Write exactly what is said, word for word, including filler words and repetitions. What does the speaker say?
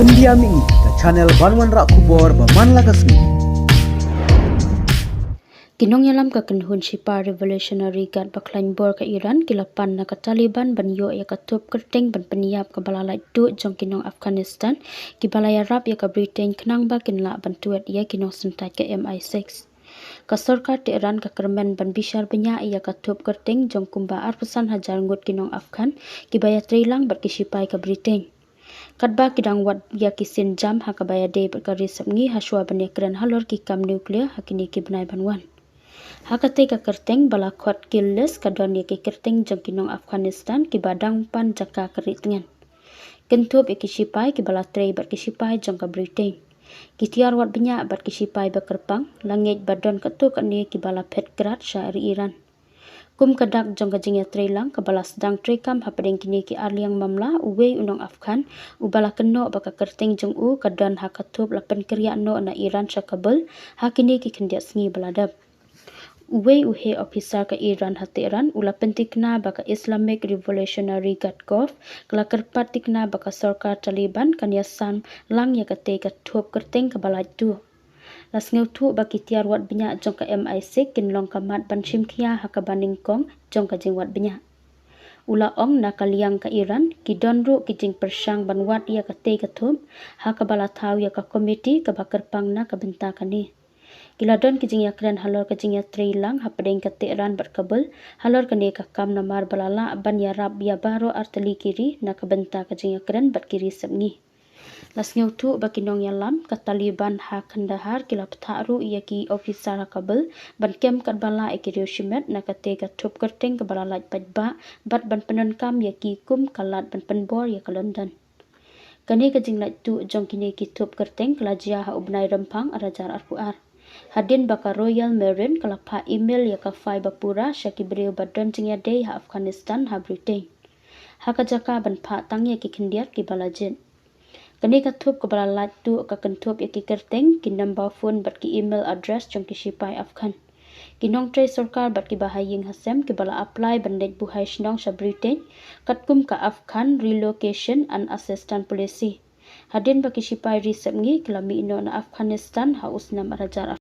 India Mini, ka channel ban wanrah khubor ba man la ka sngi. Ki nongïalam ka kynhun shipai Revolutionary Guard ba khlaiñ bor ka Iran ki la pan na ka Taliban ban ïoh ïa ka thup kyrteng ban pynïap kaba la lait tuh jong ki nong Afghanistan kiba la ïarap ïa ka Britain khnang ba kin lah ban tuid ïa ki nongsyntait ka M I six. Ka sorkar Tehran ka kyrmen ban bishar bniah ïa ka thup kyrteng jong kumba arphew san hajar ngut ki nong Afghan kiba ïatreilang bad ki shipai ka Britain. Katba ki dang wad ïa ki sienjam ha kaba ïadei bad ka Ri Sepngi hashwa ban ïakren halor ki kam nuclear ha kine ki bnai ban wan. Ha katei ka kyrteng ba la khot kill list ka don ïa ki kyrteng jong ki nong Afghanistan kiba dang pan jaka ka ri tngen. Kynthup ïa ki shipai kiba la trei bad ki shipai jong ka Britain. Ki tiar wad bniah bad ki shipai ba kyrpang la ngeit ba don katto katne kiba la phet krad sha ri Iran. Kum ka dak jong ka jingïatreilang kaba la sdang treikam hapdeng kine ki arliang mamla, uwei u nong Afghan uba la kynnoh ba ka kyrteng jong u ka don ha ka thup la pynkyrïah noh na Iran sha Kabul ha kine ki khyndiat sngi ba la dep. Uwei u heh ophisar ka Iran ha Tehran u la pyntikna ba ka Islamic Revolutionary Guard Corps ka la kyrpad tikna ba ka sorkar Taliban kan ïasam lang ïa katei ka thup kyrteng kaba lait tuh. La sngewthuh ba ki tiar wad bniah jong ka M I six kin long ka mat ban shim khia ha kaba nyngkong jong ka jingwad bniah. U la ong na ka liang ka Iran ki don ruh ki jingpyrshang ban wad ïa katei ka thup ha kaba la thaw ïa ka komiti kaba kyrpang na ka bynta kane. Ki la don ki jingïakren halor ka jingïatreilang hapdeng ka Tehran bad Kabul halor kane ka kam namar ba la lah ban ïarap ïa baroh artylli ki ri na ka bynta ka jingïakren bad ki Ri Sepngi. La sngewthuh ba ki nongïalam ka Taliban ha Kandahar ki la pynthah ruh ïa ki ophisar ha Kabul ban kem katba lah ïa ki riewshimet na katei ka thup kyrteng kaba la lait paidbah bad ban pyndonkam ïa ki kum ka lad ban pynbor ïa ka London. Kane ka jinglait tuh jong kine ki thup kyrteng ka la jia ha u bnai Rymphang ar hajar arphew ar. Hadien ba ka Royal Marine ka la phah email ïa ka Fai Bapura sha ki briew ba don jingïadei ha Afghanistan ha Britain. Ha ka jaka ban phah tang ïa ki khyndiat kiba la jied. Kane ka thup kaba la lait tuh ka kynthup ïa ki kyrteng, ki number phone bad ki email address jong ki shipai Afghan. Ki nongtrei sorkar bad kiba ha ïing ha sem kiba la apply ban leit buhai shnong sha Britain katkum ka Afghan Relocation and Assistance Policy. Hadien ba ki shipai Ri Sepngi ki la mih noh na Afghanistan ha u snem ar hajar